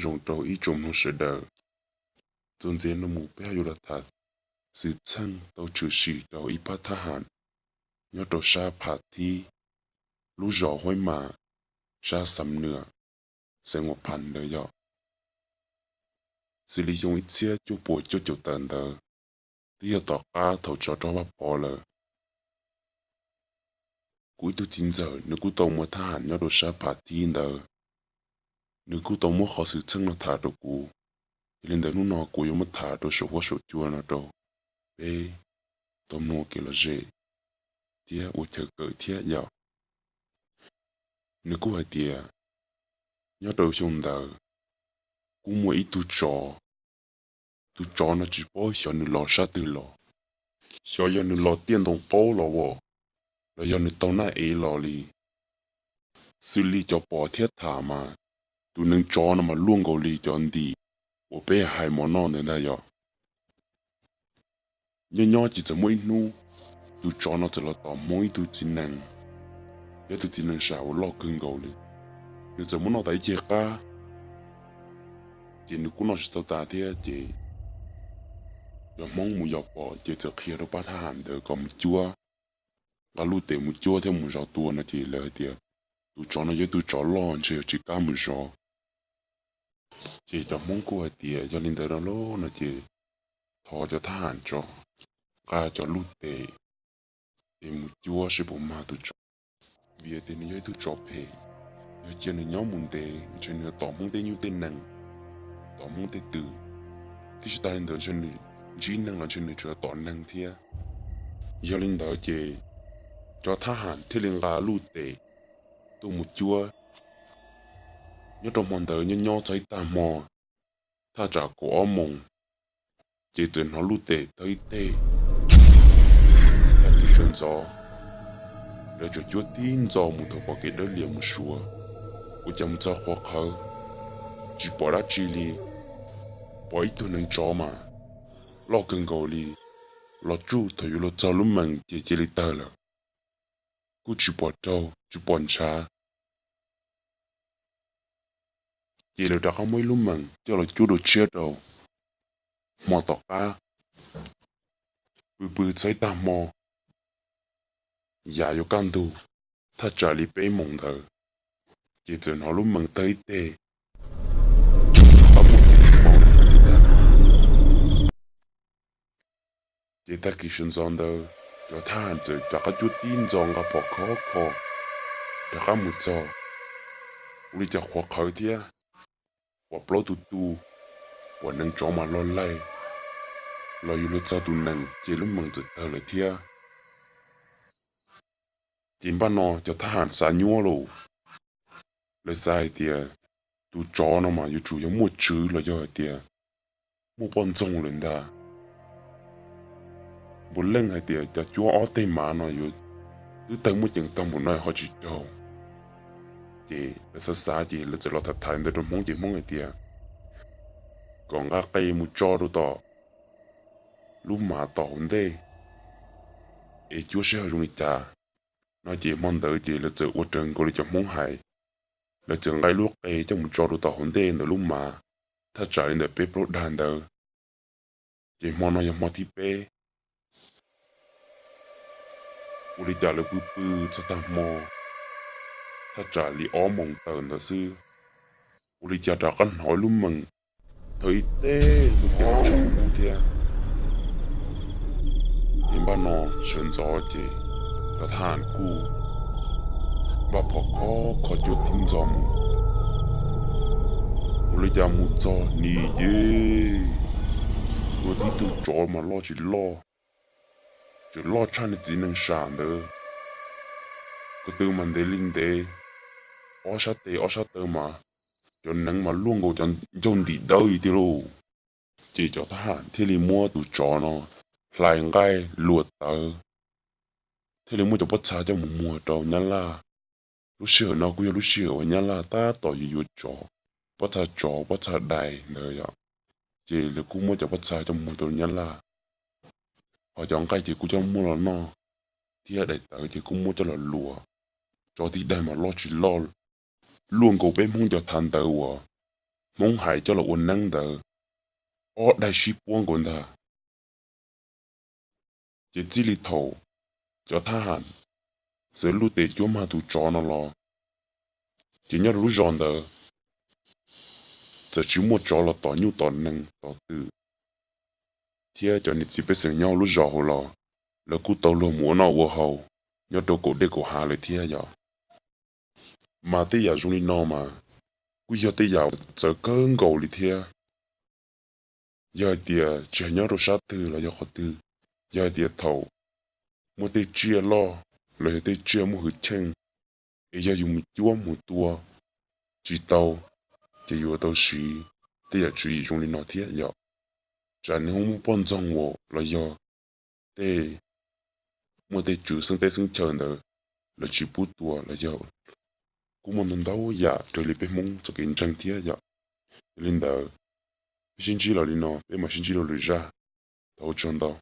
Mloog rau ib tsoom mloog sawv daws. Txuas ntxiv no mus peb ho yuav los tham xwm txheej tau tshwm sim rau ib pab thab ham nyob rau sab Pham Thib, lub zos Huaib Mam, sab Xam Nuam, xeev Huam Phas ntawd yog. Xws li xyoo ib txhiab cuaj puas cuaj caum tawm ntawd, twb yog tom qab thaum tsov rog Vaj Pov lawm. Kuv ib tug txiv ntxawm nws kuj tau mus thab ham nyob rau sab Pham Thib ntawd, nws kuj tau muab qhov xwm txheej no tham rau kuv. Yog li ntawd hnub no kuv yuav muab tham rau saum huab saum cua no rau peb tau mloog ua kev lom zem thiab ua chaw kawm thiab yom. Nws kuj hais tias nyob rau xyoo ntawd kuj muaj ib tug tsov, tus tsov no tsis paub xyov nws los sab twg los, xyov yog nws los tiaj ntoo qaub los as, los yog nws taug naj ev los li. Xws li cov pom thiab tham mas tus neev tsov no mas luaj nkaus li cov ntim uas peb hais mov noj ntawd ntag yom. Nyob nyob ces txawm muaj ib hnub tus tsov no txawm los tom hmoob ib tug txiv nees, yog ib tug txiv nees sam uas loj kawg nkaus li. Nws txawm muab noj tas ib ceg qab, ces nws kuj noj tsis tau tas thiab ces cov hmoob mus yos pom ces txawm qhia rau pab thab ham ntawd kom mus cuab, nqa luj tes mus cuab thiab mus zov tua no ces lawv hais tias tus tsov no yog ib tug tsov loj ntshe yuav tsis kam mus zov. Ces cov hmoob kuj hais tias yog li ntawd no lauj no ces thov cov thab ham tso, nqa cov luj tes es mus cuab seb puas mag tus tsov, vim tias nws yog ib tug tsov phem, yog cia nws nyob mus ntev ntshe nws yuav tom hmoob tej nyuj tej nees, tom hmoob tej twm, thiab tsis tas li ntawd ntshe nws ntsib neeg los ntshe nws tseem yuav tom neeg thiab. Yog li ntawd ces cov thab ham thiaj li nqa luj tes tuaj mus cuab. Nyob rau hmo ntawd nyob nyob txog ib tag hmo, thaj tsam kaum ob moos, ces txawm hnov luj tes tawg ib teg. Tag kis sawv ntxov lawv tseem cuab tib ntxo mus thaum pom kev dawb lias mus suav, ua cas mus txog qhuav qhawv tsis pom dab tsi li, pom ib tug neev tsov mas loj kawg nkaus li, los tsuj thaum yuav luag txog lub mees ces cia li tawg lawm, kuj tsis pom raug tsis pom ntshav. Ces lawv rov qab muab ib lub mees coj los cuab dua tshiab rau hmo tom qab. Pw pw txog ib tag hmo, yav yuav kaj ntug, thaj tsam li peb moos ntawd, ces txawm hnov lub mees tawg ib teg. Ces tag kis sawv ntxov ntawd cov thab ham txawm rov qab cuab tib ntxo nqa phom khov kho rov qab mus txog. Ua li cas qhuav qhawv thiab, pom plaub tus tu, pom neev tsov mas loj laig, los yuav luag txog tus nees ces lub mees txawm tawg lawm thiab. Ces npaj no cov thab ham xav nyuab lauj, lawv xav hais tias tus tsov no mas yuav tsum yog muaj tswv los yog hais tias muaj poj ntxoog lawm ntag. Puav leej hais tias cov cuab ob teg mav no yuav twb tawg muaj ceem tag npaum no ho tsis raug. Ces lawv xav xav ces lawv txawm los tham tham li ntawd rau hmoob ces hmoob hais tias kom nqa qe mus tso rau tom lub mav tom hauv ntej es cuab seb ho zoo li cas no ces hmo ntawd ces lawv txawm ua raws nkaus li cov hmoob hais. Lawv txawm nqa ib lub qe coj mus tso rau tom hauv ntej ntawm lub mav, thaj tsam li ntawm peb plaub dag ntawd. Ces hmo no yog hmo thib peb. Ua li cas lawv pw pw txog tag hmo, thaj tsam li ob moos tawm ntawd xwb, ua li cas rov qab hnov ib lub mees tawg ib teg lub tias tshaj kub thiab. Ces npaj no sawv ntxov ces cov thab ham kuj npaj phom khov kho cuab tib ntxo mus. Ua li cas mus txog nim yej, ua tib tug tsov mas loj tsis loj, tseem loj tshaj niag txiv nees sam ntawd. Ko tw mas ntev li ntev, ob sab tes ob sab taw mas cov neev mas luaj nkaus cov ncauj ntim dawb li tiag lauj. Ces cov thab ham thiaj li muab tus tsov no hlais nqaij luam tawv, thiaj li muab cov pob txha coj mus muag rau nyab laj. Lub sij hawm no kuj yog lub sij hawm uas nyab laj tab tom yuav yuav tsov, pob txha tsov pob txha dais ntawd yom. Ces lawv kuj muab cov pob txha coj mus muag rau nyab laj, ho cov nqaij ces kuj coj muab los noj, thiab daim tawv ces kuj muab coj los luam. Tsov tib daim mas loj tsis loj, luaj nkaus peb hmoob cov thav ntawd uas Hmoob hais coj los ua neeb ntawd, ob daim sib puab nkaus ntag. Ces txij li thaum cov thab ham txawm luj tes cuab mag tus tsov no los, ces nyob rau lub zos ntawd txawm tsis muaj tsov los tom nyuj tom nees tom twm, thiab cov niam txiv pej xeem nyob lub zos hauv los lawv kuj tau luag mus ua noj ua haus nyob rau kaum dej kaum hav lawm thiab yom. Mas tej yam zoo li no mas kuj yog tej yam txawv kawg nkaus li thiab. Yog hais tias tsis hais nyob rau sab twg los yog qhov twg, yog hais tias thaum muaj tej tsiaj loj los yog tej tsiaj muaj hwj chim, es yog yus mus cuab mus tua tsis tau, ces yuav tau siv tej yam tswv yim zoo li no thiab yom. Tsam nws ho muaj poj ntxoog los yog tej, muaj tej tswv xeeb teb xeeb chaw ntawd lawv tsis pub tua los yog kuj muaj ntau ntau yam raws li peb Hmoob txoj kev ntseeg thiab yom. Yog li ntawd, peb sib ntsib los li no, peb mam sib ntsib rau lwm zaj. Thov ua tsaug ntau.